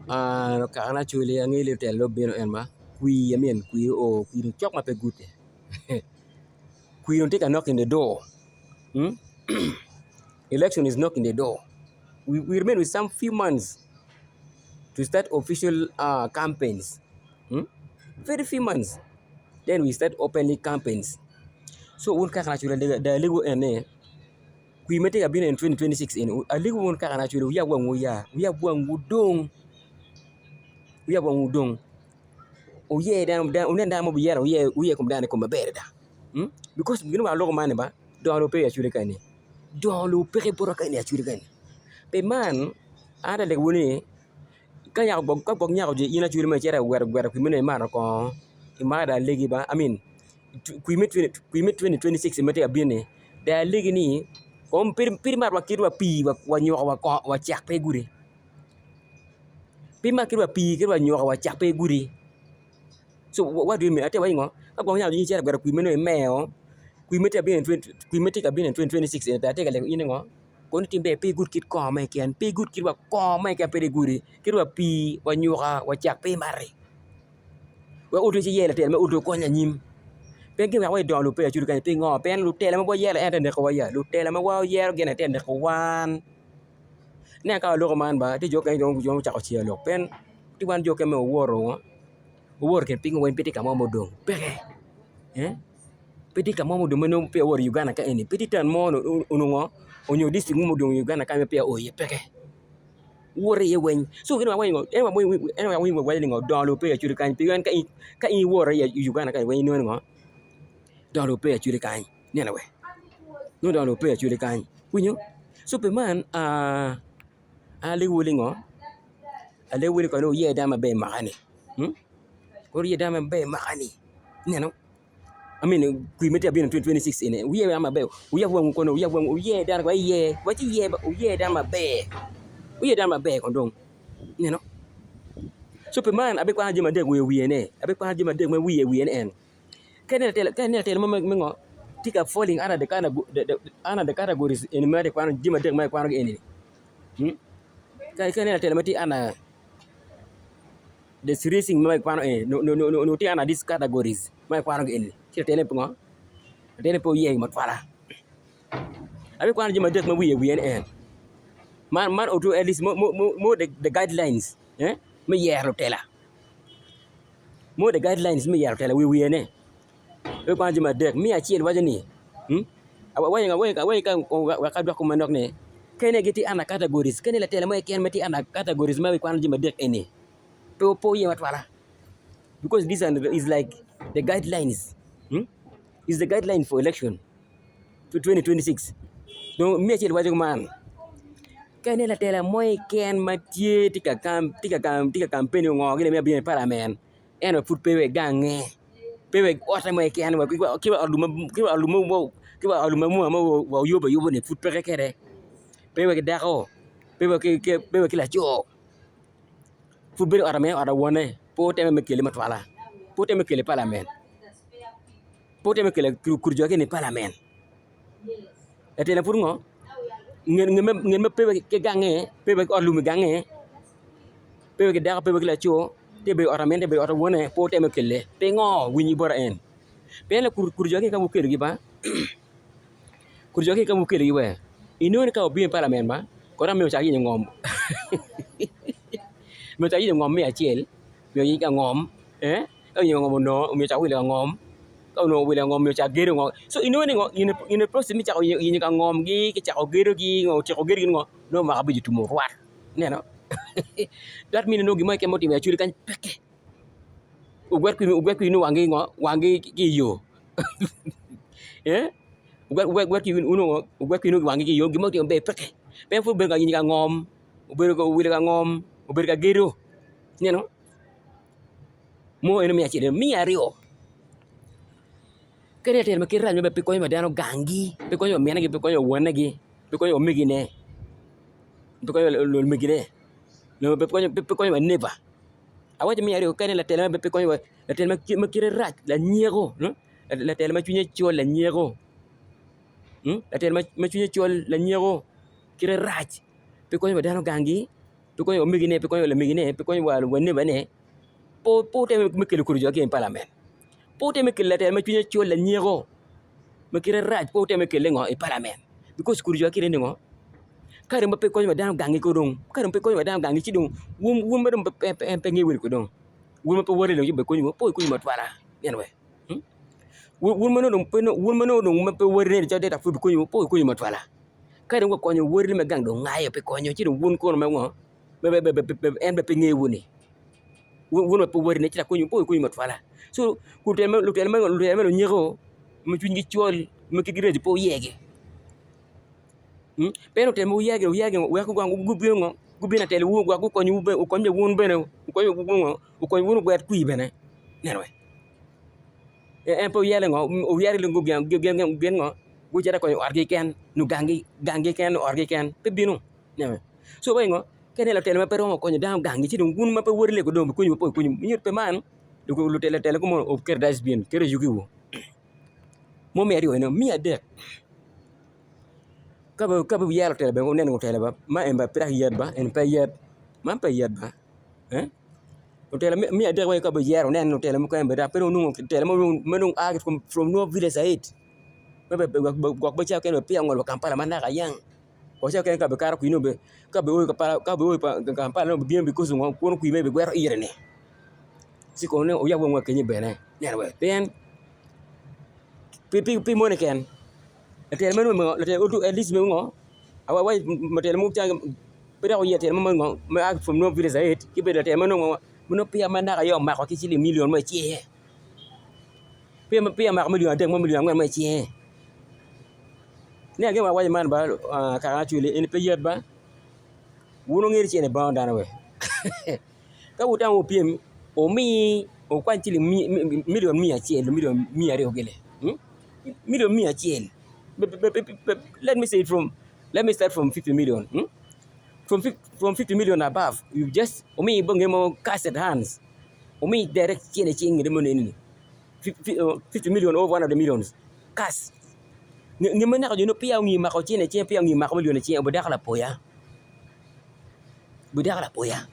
Kakana Acholi angeyo ni lutela dong obino en ma kwir I mean kwir oo kwir dong cok ma pe gute kwir dong tye ka knock in the door election is knocking the door we remain with some few months to start official campaigns very few months then we start openly campaigns so wun kakana Acholi dong alego en ni Kwir ma tye ka bino in 2026 eni alego wun kakana acwali wuyab wangwu ya wuyab wangwu dong wuyab wangwu dong wuyer dano wunen dano ma wubiyero wuyer kom dano-ni kome maber adada because gin ma aloko man ni ba dongo lobo pe i acwali kany-ni dongo lobo peke bota kany i acwali kany-ni pi man an atye ka legowu ni ka gwok nyako in acwali ma icito iwero gweno kwir ma nongo imato kongo imaro dong alegi ba I mean kwir me 2026 ma tye ka bino-ni dong alegi ni kong pe imat wa kit wa pii wa nyuka wa kongo wa cak pe igudi pe imat kit wa pii kit wa nyuka wa cak pe igudi so what do you mean atye ka waci ngo ka gwok nyo in icito igweno kwir ma nongo imeo kwir ma tye ka bino i 2026 eni atye ka lego in ni ngo kono itim ber pe igud kit kongo mo keken pe igud kit wa kongo mo keken pe igudi kit wa pii wa nyuka wa cak pe imati. Wek otuc iye latin me otuc kony anyim pe gin wek wa idongo lub peya cwiny kany pingo pien lutela ma wayero en aye tye nekowa ya lutela ma wayero gin aye tye neko wan nen ka waloko man ba tye jo mukene dong gucako celo lok pien tye wan jo mukene ma owoto owoto i kin piny weng pe tye ka mo mudong peke pe tye ka mo mudong ma nongo peya owoto i Uganda ka eni pe tye town mo onongo nyo dictrict mo mudong i Uganda kany ma peya oo iye peke. Wuwoto iye weng co gin wek winyo waco ni ngo dongo lobo pe acwali kany pien ka in iwoto i Uganda kany weng inongo ni ngo dongo lobo pe acwali kany ineno we nongo dongo lobo pe acwali kany iwinyo co pi man alego ni ngo alego ni kono wuyer dano maber imaka ni wuyer dano maber imaka ni ineno. I mean kwir ma tye ka bino 2026 eni wuyer dano maber wuyab wangwu kono wuyab wangwu wuyer dano wek iyer waci iyer wuyer dano maber wuyer dano maber kong dong ineno co pi man abikwano jami adek wiye wiye ne abikwano jami adek ma wiye wiye ni en ka ineno latin ka ineno latin mo me ngo tye ka falling under the under the categories eni ma kikwano jami adek ma kikwanogi eni ka ineno latin ma tye under The tracing ma kikwano eni onongo tye under these categories ma kikwanogi eni ci latinne pe ngo latinne pe oye matwala abikwano jami adek ma wiye wiye ni en man man oto at least mo the guidelines me yero lutela mo the guidelines me yero lutela wiye wiye ne abikwano jami adek me acel waco ni wek adwok manok ni kene gitye under categories kene latela mo keken ma tye under categories ma kikwano jami adek eni pe oye matwala because this one is like the guidelines is the guideline for election 2026 dong me acel waco kuman ka inen latela mo keken ma tye tye ka campaign ngo gini me bino i parliament ento pud pe wa igange pe wa i otte mo keken ki wa i ot lum ma wayubo ayuba-ni pud peke kwede pe wa ki dako pe wa ki laco pud bedo i ot mere ot awone pe oteme me kele matwala pe oteme me kele i palament pe oteme me kelo kodi i palament latin pud ngo nget ma pe wa ki gange pe wa ki ot lum i gange pe wa ki dako pe wa ki laco tye bedo i ot mine tye bedo i ot wone pe otemo kele pingo winyi bota en pien kodi jo-ni ka gukelogi ba kodi jo-ni ka gukelogi wa inongo ni ka obino i palament ba kore myero ocak yenyo ngom myero ocak yenyo ngom me acel myero oyeny ka ngom ka oyenyo ngom onongo myero ocak wilo ka ngom ka onongo owilo ka ngom myero ocak gedo ngo so inongo ni ngo in a process me cako yenyo ka ngomgi ki cako gedogi otyeko gedogi ngo nongo mwaka abic otum orwat. Ineno? That mean nongo gin mo keken ma otimo i acholi kany peke. Ogwet kwir ogwet kwir nongo wangi ngo wangi ki i yo. Eh? Ogwet ogwet kwir nongo ogwet kwir nongo wangi ki i yo gin mo otimo maber peke. Pien pud obedo ka yenyo ka ngom, obedo ka wilo ka ngom, obedo ka gedo. Ineno? Mo eno me acel eno. Me aryo, ka ineno tyen ma kite rac maber pe konyo wa dano gangi, pe konyo wa minegi, pe konyo wa wonegi, pe konyo wa omegine. Pe konyo lumegine nyo pe konyo wa neba awaco me aryo kene latela ma pe konyo wa latela ma kite rac lanyeko latela ma cwinye col lanyeko latela ma cwinye col lanyeko kite rac pe konyo wa dano gangi. Pe konyo omegine, pe konyo lamegine, pe konyo wa wanebane. Pe wutemme me kelo kodi jo ki i palament. Pe wutemme me kelo latel ma cwinye col lanyeko ma kite rac pe wutemme me kele ngo i palament because kodi jo kite ni ngo ka dong pe konyo wa dano gangi ko dong ka dong pe konyo wa dano gangi ci dong wun ma dong en pe ngeyo wunu ko dong wun ma pe woti dong ci obekonyowu pe obikonyowu matwala ineno wee wun ma nongo dong pe woti ento pud obikonyowu pe obikonyowu matwala ka dong wakonyo woti me gang dong ngayo pe konyo ci dong wun kono me ngo en bene pe ngeyowu-ni wun bene pe woti ci lakonyowu pe obikonyowu matwala co lutela ma lunyeko ma cwinygi col ma kitgi raco pe wuyegi pe lutela ma wuyegi wek gubin ngo gubin ka telowu wek gukonywu okony wun bene okony wun wugwet kwir bene ineno wee en pe wuyero ngo wuyero gin ngo gucito ka konyo otgi keken nyo ganggi keken nyo otgi keken pe bino ineno wee co wai ngo ka ineno latela ma pe romo konyo dano gangi ci dong wun ma pe woti lego dong obikonyowu pe obikonyowu myero pe man lutela tela kong oket i dustbin oket i yugi-wu mo me aryo eno me adek ka pe wuyero lutela bene wuneno lutela ma eni pe dok yet ba eni pe yet man pe yet ba lutela me adek weng ka wuyero wuneno lutela mukene bene dok pe dong wunongo lutela ma dong a ki from North village side gwok bene cawa mukene peya ongolo wa Kampala ma naka yang gwok cawa mukene ka bikato kwir nongo ka bio i Kampala nongo bibino because ngo kono kwir mere bigwero ire-ni ci kono oyab wangwa kenyo bene ineno wee pien pi moni keken latel meno at least ngo latel mogo pe dok oye latel mo ngo ma a from North village aid ci bedo latel ma nongo peya ma naka aye omako ki ciling million mo i cinge peya omako million adek mo million angwen mo i cinge ne gin ma awaco man ba kaka acwali eni pe yot ba wun wungeyo ni cene bongo dano we ka wutamo wupyem wumi wukwany ciling million miya acel nyo million miya aryo gini million miya acel let me say from let me start from 50 million from from 50 million above you just wumi bongi mo cash at hands wumi direct cene i cing mo eni 50 million over 100 millions cash nge ma naka jo nongo peya ongi mako cene i cinge peya ongi mako million i cinge obedo dako lapoya obedo dako lapoya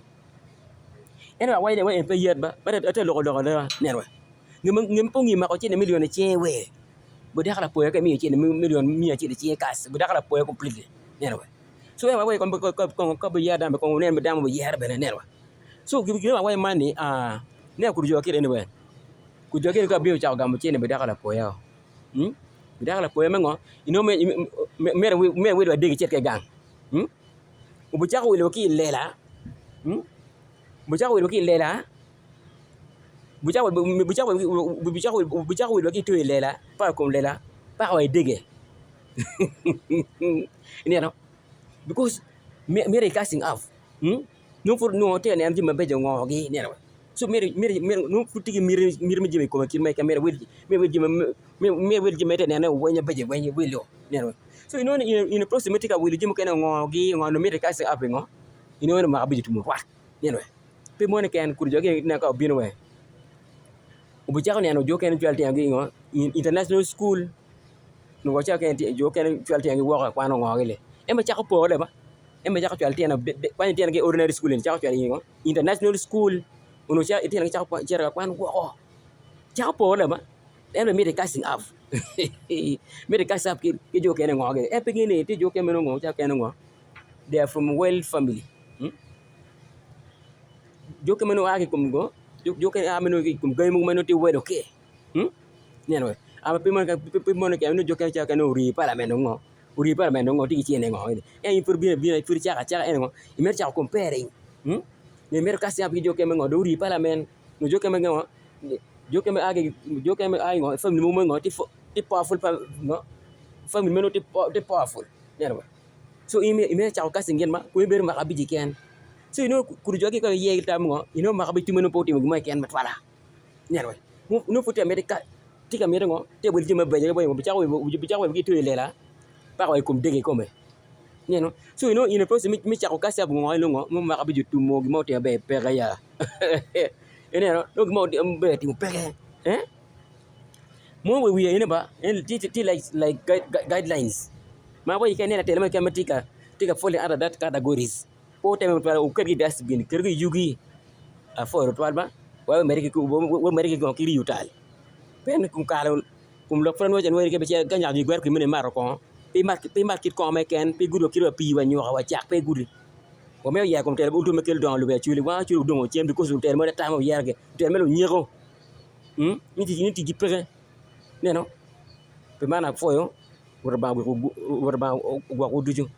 ento awaco ni en pe yet ba ate loko lok ada neno nge ma pe ongi mako cene million i cinge we obedo dako lapoya ka imiyo cene million miya acel i cinge cash obedo dako lapoya completely neno so en awaco ka biyero dano kong wunen dano biyero bene neno so gin ma awaco man ni ne kodi jo kit eni we kodi jo kit eni ka obino ocako gamo cene obedo dako lapoya o. Dako lapoya me ngo inongo myero iwil wa dek icit kwede gang obicako wilo ki i lela obicako wilo ki i lela obicako wilo ki i lela paka i kom lela paka wa i dege ineno because myero i casting off nongo pud nongo itye ka neno jami mabeco ngo-gi ineno. Co myero nongo pud tye ki miti me jami i kome kit ma myero iwil jami ma itye ka nenone weng mabeco weng iwilo co inongo ni in a process ma itye ka wilo jami mukene ongogi ongo miti ka ci up ngo inongo ni mwaka abic otum orwak pe moni keken kodi jo ineno ka obino weng obicako neno jo mukene cwalo litinogi ngo international school nyo jo mukene cwalo litinogi woko ka kwano ngo en bene cako pore ba en bene cako cwalo litino kwanyo litino ki i ordinary school eni cako cwalo i international school onongo litino gicako cito ka kwan woko cako pore ba en bene miti casting up miti cast up ki jo mukene ngo gini en pe ngeyo ni tye jo mukene ma nongo cawa mukene ngo they are from well family jo mukene ma nongo a ki i kom ngo jo mukene a ki i kom gangi mogo ma nongo tye well okay ineno pe mono keken nongo jo mukene cawa mukene ori i palament ngo ori i palament ngo tye ki cente ngo eni ento in pud ibino abina pud icako acaka ento ngo imito cako comparing nyo imito casting up ki jo mukene ngo dong ori i palament nyo jo mukene ngo jo mukene a ki jo mukene a ki ngo family mogo ngo tye powerful ngo family meno tye powerful ineno so in imito cako casting gin ma kome bedo mwaka abic keken so inongo kodi jo ka iye ki tam ngo inongo mwaka abic nongo pe otimo gin mo keken matwala ineno nongo pud tye ka miti tye ka miti ngo tye ka wilo jami mabeco bicako weko gitweyo i lela paka wa i kom dege kikome ineno so inongo in a process me cako casting up ngo inongo ngo mwaka abic otumo gin mo otimo maber peke ya ineno nongo gin mo maber otimo peke mo wa i wiye eni ba tye like guidelines ma waci ka ineno latin mo keken ma tye ka falling under that categories. Pe wutemme tutwal wuketgi i dustbin ketgi i yugi apwoyo tutwal ba wamedde ki riyo tal pien kare kom lok pud anwoyo anwoya ni ka nyako igwero kwede me mato kongo pe imat kit kongo mo keken pe igudi wa kit wa pii wa nyuka wa cak pe igudi wamito yero kom telo me kelo dongo lobo i Acholi wan Acholi odongo cen because lutelo mogo atama oyerogi lutelo me lunyeko ni ticgi peke ineno pi man apwoyo Rwot Lubanga ogwokwu ducu.